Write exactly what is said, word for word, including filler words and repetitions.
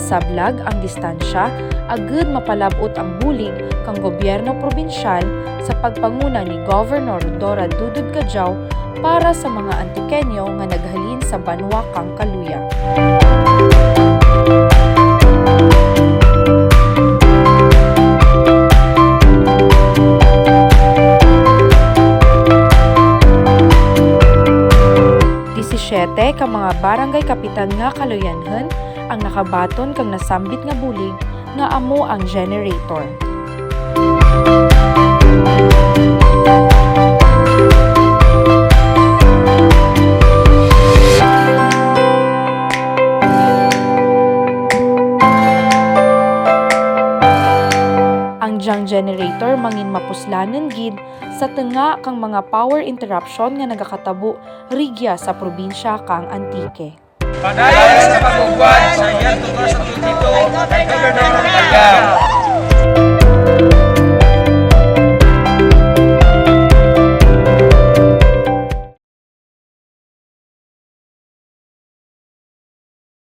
Sablag ang distansya, agud mapalab-ot ang bulig kang gobyerno probinsyal sa pagpanguna ni Governor Rhodora Dodod Cadiao para sa mga Antiqueño nga naghalin sa banwa kang Caluya. Disisiete ka mga barangay kapitan nga Caluyanhon ang nakabaton kang nasambit nga bulig nga amo ang generator. Ang dyang generator mangin mapuslanon gid sa tunga kang mga power interruption nga nagakatabo rugya sa probinsya kang Antique. Padayon sa pag-ugwad sa Year two thousand twenty-two kang Governor Cadiao.